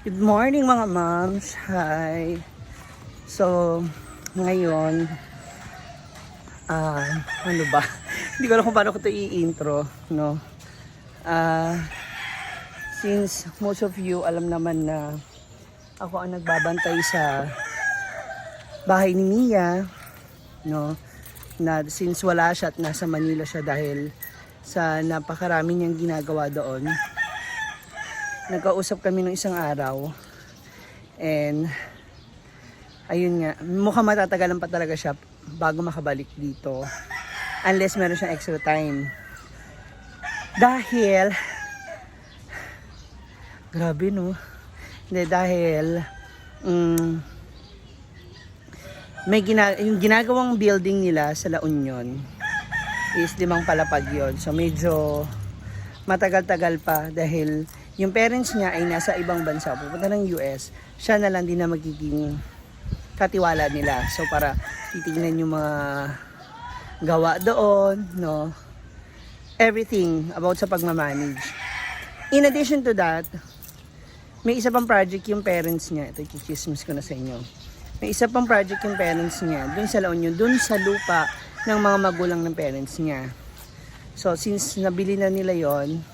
Good morning mga moms. Hi. So, ngayon, ano ba? Hindi ko alam kung paano ko ito i-intro, no? Since most of you alam naman na ako ang nagbabantay sa bahay ni Mia, no? Na since wala siya at nasa Manila siya dahil sa napakarami niyang ginagawa doon. Nagkausap kami ng isang araw and ayun nga, mukhang matatagalan pa talaga siya bago makabalik dito unless meron siyang extra time dahil grabe no, hindi dahil may yung ginagawang building nila sa La Union is 5 palapag yon, so medyo matagal-tagal pa dahil yung parents niya ay nasa ibang bansa, pupunta ng US, siya na lang din na magiging katiwala nila. So para titignan yung mga gawa doon, no? Everything about sa pagmamanage. In addition to that, may isa pang project yung parents niya. Ito i-chismis ko na sa inyo. May isa pang project yung parents niya dun sa La Union, dun sa lupa ng mga magulang ng parents niya. So since nabili na nila yon,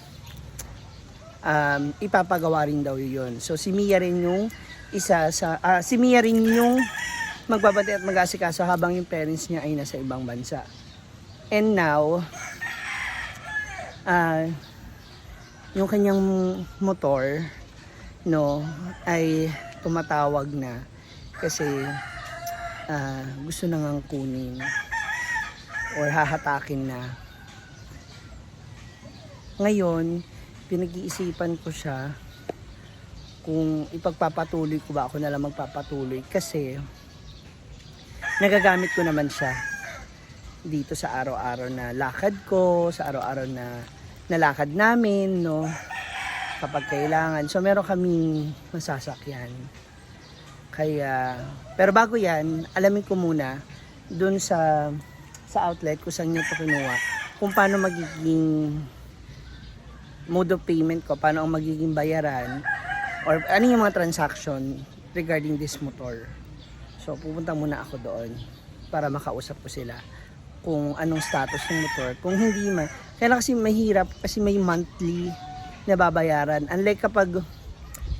ipapagawa rin daw yun. So si Mia rin yung isa sa si Mia rin yung magbabantay at mag-asikaso habang yung parents niya ay nasa ibang bansa. And now yung kanyang motor no ay tumatawag na kasi gusto na ngang kunin or hahatakin na. Ngayon pinag-iisipan ko siya kung ipagpapatuloy ko ba ako na lang magpapatuloy kasi nagagamit ko naman siya dito sa araw-araw na lakad ko, sa araw-araw na nalakad namin, no? Kapag kailangan. So meron kaming masasakyan. Kaya, pero bago yan, alamin ko muna dun sa outlet kung saan nyo ito kinuha, kung paano magiging mode of payment ko, paano ang magiging bayaran or ano yung mga transaction regarding this motor. So pupunta muna ako doon para makausap ko sila kung anong status ng motor. Kung hindi man, kaya kasi mahirap kasi may monthly na babayaran. Unlike kapag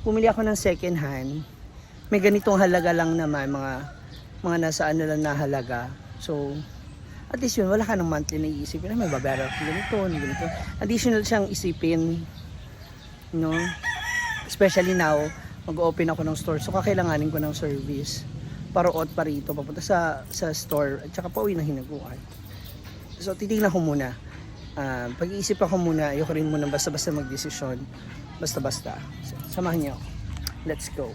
pumili ako ng second hand, may ganitong halaga lang naman, mga nasa ano lang na halaga. So at least yun, wala ka ng monthly na iisipin na may babayaran ako ganito. Additional siyang isipin, no? Especially now, mag-open ako ng store. So, kakailanganin ko ng service. Paruot pa rito, papunta sa store, at saka pauwi na hinaguan. So, titignan ko muna. Pag-iisip ako muna, ayoko rin muna basta-basta mag-desisyon. Basta-basta. So, samahan niyo ako. Let's go.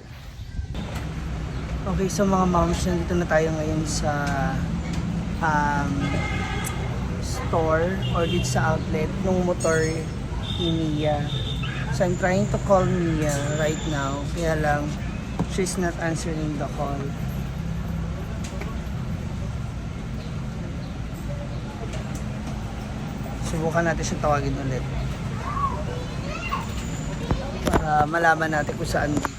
Okay, so mga moms, nandito na tayo ngayon sa store or dito sa outlet ng motor ni Mia. So I'm trying to call Mia right now, kaya lang she's not answering the call. Subukan natin siya tawagin ulit para malaman natin kung saan dito.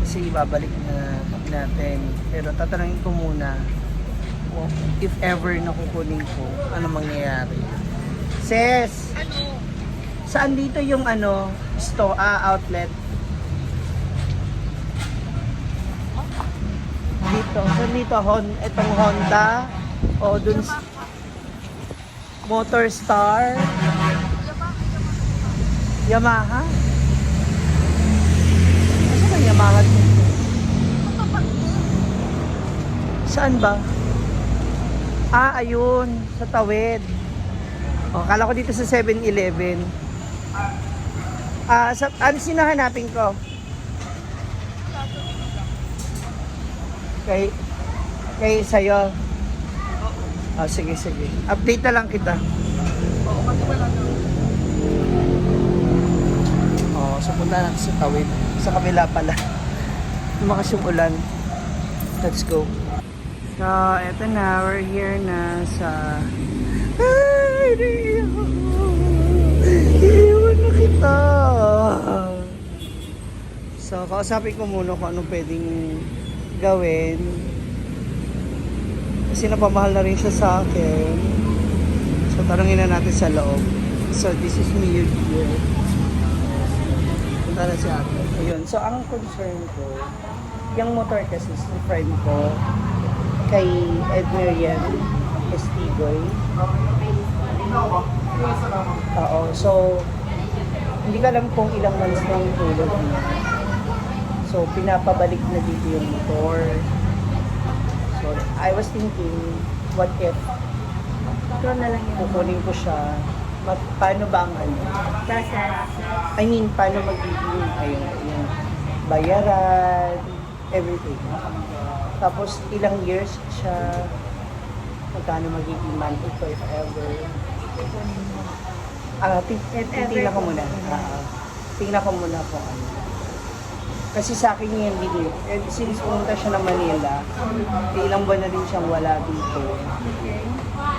Kasi ibabalik na natin, pero tatanungin ko muna if ever nakukunin ko ano mangyayari. Sis, ano? Saan dito yung ano store, outlet dito? Saan dito? Itong Honda o dun Motor Star, Yamaha. Saan ang Yamaha dito? Saan ba? Ayun, sa Tawid. Kala ko dito sa 7-Eleven. Ano sinahanapin ko? Kay sa'yo. Sige. Update na lang kita. Oo, kasi wala na. So punta natin sa Tawid. Sa kabila pala. Lumakas yung ulan. Let's go. So, eto na. We're here na sa... Ay, Rio! Iiwan na kita! So, kausapin ko muna kung anong pwedeng gawin. Kasi napamahal na rin siya sa akin. So, tanongin na natin sa loob. So, this is me here. Punta na si ate. Ayun. So, ang concern ko, yung motor kasi si friend ko, kay Edmerian Estigoy. Oo. So, hindi ko alam kung ilang months nang tulog niya. So, pinapabalik na dito yung motor. So, I was thinking, what if Ito na lang yun. kukunin ko siya, paano ba ang ano? Process. I mean, paano magiging yung bayaran, everything. Tapos, ilang years siya, magkano magiging monthly ko if ever. Tingnan ko muna. Tingnan ko muna kung ano. Kasi sa akin yung hindi. Since pumunta siya ng Manila, ilang buwan na rin siyang wala dito. Okay.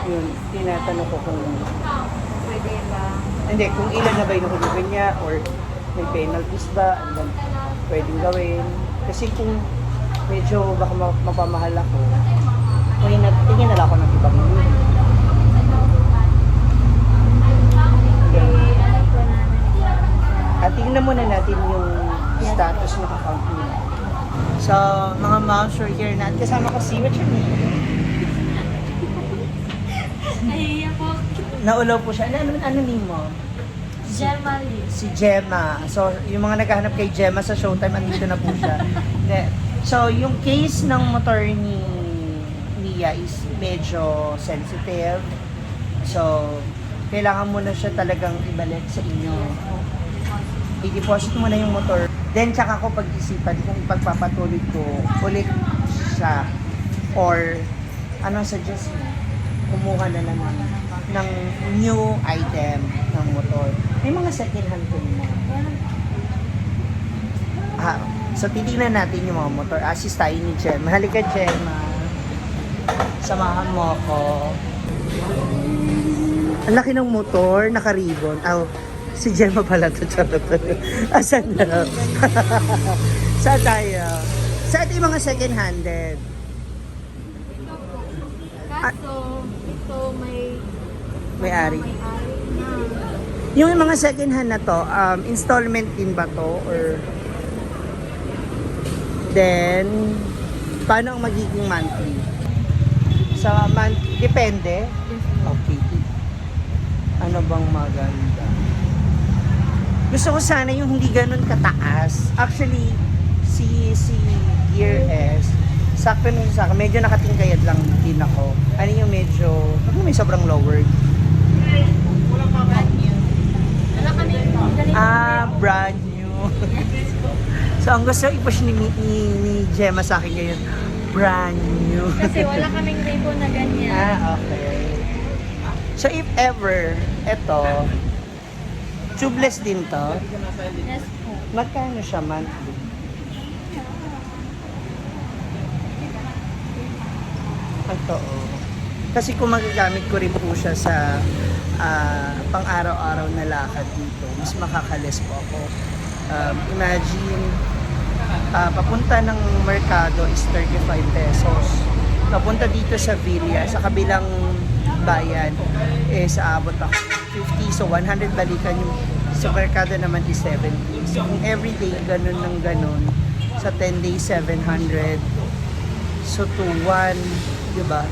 Yun, tinatanong ko kung, Pwede ba? hindi, kung ilan na ba yung nahulugan niya or may penalties ba, ano ba pwedeng gawin. Kasi kung medyo baka mapamahal ako, tingin na lang ako ng ibang yun. Okay, ano po namin? At tingnan muna natin yung status ng account niya. So, mga moms, we're here na. Kasama ko si, what's your name? Ay, ako. Naulaw po siya. Ano name mo? Gemma Lee. Si Gemma. So, yung mga naghahanap kay Gemma sa Showtime, andito na po siya. Hindi. So, yung case ng motor ni Mia is medyo sensitive. So, kailangan mo na siya talagang ibalik sa inyo. I-deposit mo na yung motor. Then, tsaka ko pag-isipan kung ipagpapatuloy ko ulit siya. Or, anong suggest mo? Kumuha na lang ng new item ng motor. May mga second hand ko mo. So, titignan natin yung mga motor. Assist tayo ni Gemma. Halika, Gemma. Samahan mo ako. Ang laki ng motor, naka-ribbon. Si Gemma pala to. Charot. Asan na? Saan tayo? Saan yung mga second-handed? Kaso, ito May-ari. may-ari na. Yung mga second-hand na to, installment din ba to? Or then, paano ang magiging monthly? Sa monthly, depende. Okay. Ano bang maganda? Gusto ko sana yung hindi ganun kataas. Actually, si Gear S, sakto nung sa akin, medyo nakatingkayad lang din ako. Ano yung medyo, may sobrang lowered. Brand new. Wala kami ganito. Brand new. So, ang gusto i-push ni Gemma sa akin ngayon, brand new. Kasi wala kaming ribbon na ganyan. Okay. So, if ever, eto, tubeless din to, Yes po. magkano siya monthly? Ito, oh. Kasi kung magagamit ko rin po siya sa pang-araw-araw na lakad dito, mas makakalis po ako. Imagine, papunta ng merkado is 35 pesos. Papunta dito sa Villa, sa kabilang bayan, sa abot ako 50. So, 100 balikan yung sa merkado naman is 70. So, kung everyday ganun ng ganun, sa 10 days, 700. So, to 1, diba?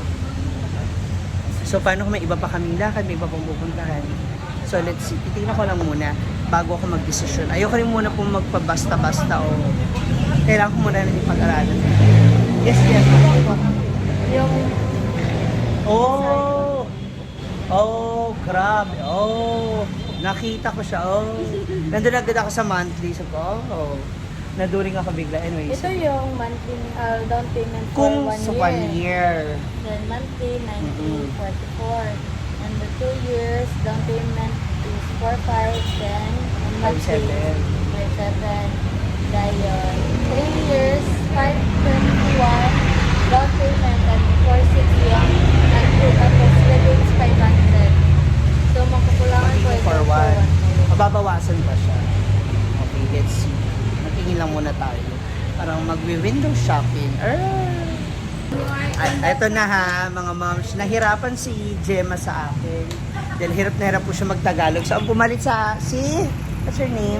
So, paano kung may iba pa kaming lakad, may iba pang pupuntahan? So, let's see. Titignan ko lang muna bago ako mag-desisyon. Ayoko rin muna pong magpabasta-basta o kailangan ko muna rin ipag-aralan. Yes, yes. Yung Grabe. Nakita ko siya. Nandun agad ako sa monthly. So, naduring ako bigla. Anyways. ito yung monthly down payment for Kung 1 sa year. 1 year. Then monthly 1944. And the 2 years down payment is 4510 and monthly 57. Dayon 3 years 521 down payment and shopping. Ito na ha, mga moms. Nahirapan si Gemma sa akin. Dahil hirap na hirap po siya magtagalog. So, ang pumalit sa what's her name?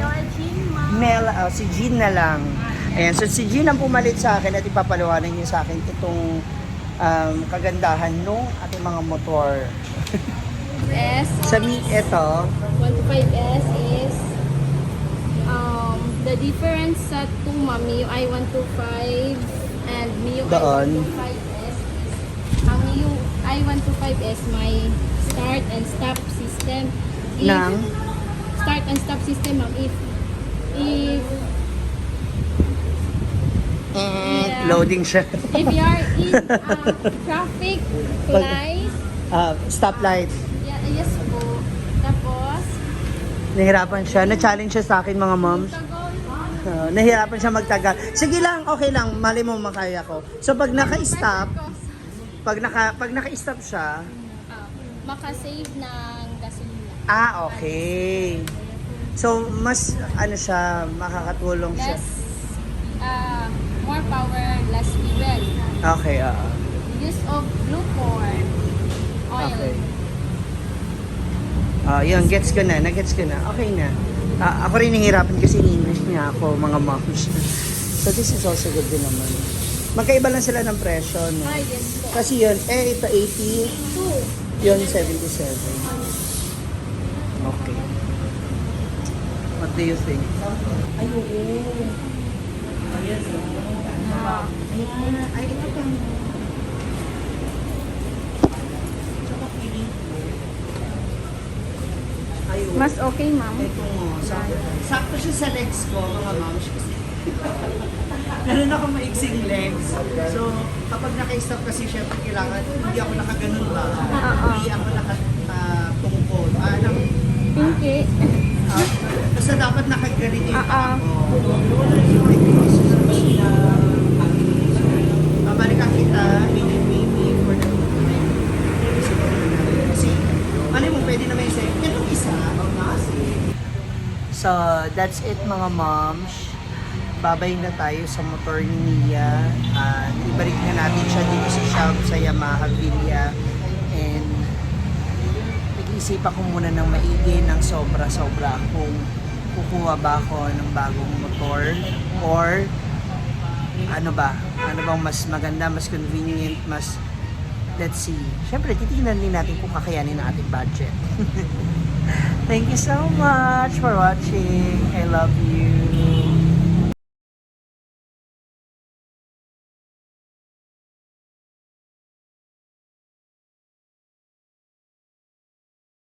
Mel, si Jean na lang. Ayan, so si Jean ang pumalit sa akin at ipapaliwanag niya sa akin itong kagandahan ng ating mga motor. S. Sa ito, 125S is the difference sa 2 MIUI 125 and MIUI Doon. 125S is ang MIUI 125S may start and stop system. ng Start and stop system ma'am if Yeah. loading siya. if you are in traffic light, Stoplight. yes po. Tapos Nahirapan siya. Na-challenge siya sa akin, mga moms. Nahirapan siya magtagal. Sige lang, okay lang. Mali mo makaya ko. So, pag naka-stop, pag naka-stop siya, makasave ng gasolina. okay. So, mas, siya, makakatulong siya. Less, more power, less fuel. Okay, Use of blue corn oil. Okay. Yun, gets ko na. Nag-gets ko na. Okay na. Ako rin nahihirapan kasi in-English niya ako, mga moms. So, this is also good din naman. Magkaiba lang sila ng presyo, no? Yes po. Kasi yun, ito 80, yun 77. Okay. What do you think? Ay, oo. Ayan, Ayan. Ay, ito pang... Tsaka feeling ko. Ay, oo. Mas okay, ma'am. Ito mo. Sakto siya sa legs ko, mga moms. Meron ako maiksing legs. So, kapag naka-stop kasi syempre kailangan, hindi ako nakaganon ba? Hindi ako nakatungkol. Pinky. Basta dapat nakaganito yung paa ko. Babalik ang kita, maybe for the time. Kasi, ano mo, pwede naman yung sa'yo. Itong isa, So, that's it mga moms. Babay na tayo sa motor ni Mia. Ibalik na natin siya dito sa shop sa Yamaha Villa. And nag-iisip ako muna ng maigi ng sobra-sobra kung kukuha ba ako ng bagong motor or ano bang mas maganda, mas convenient, mas let's see. Siyempre, titignan din natin kung kakayanin ng ating budget. Thank you so much for watching. I love you.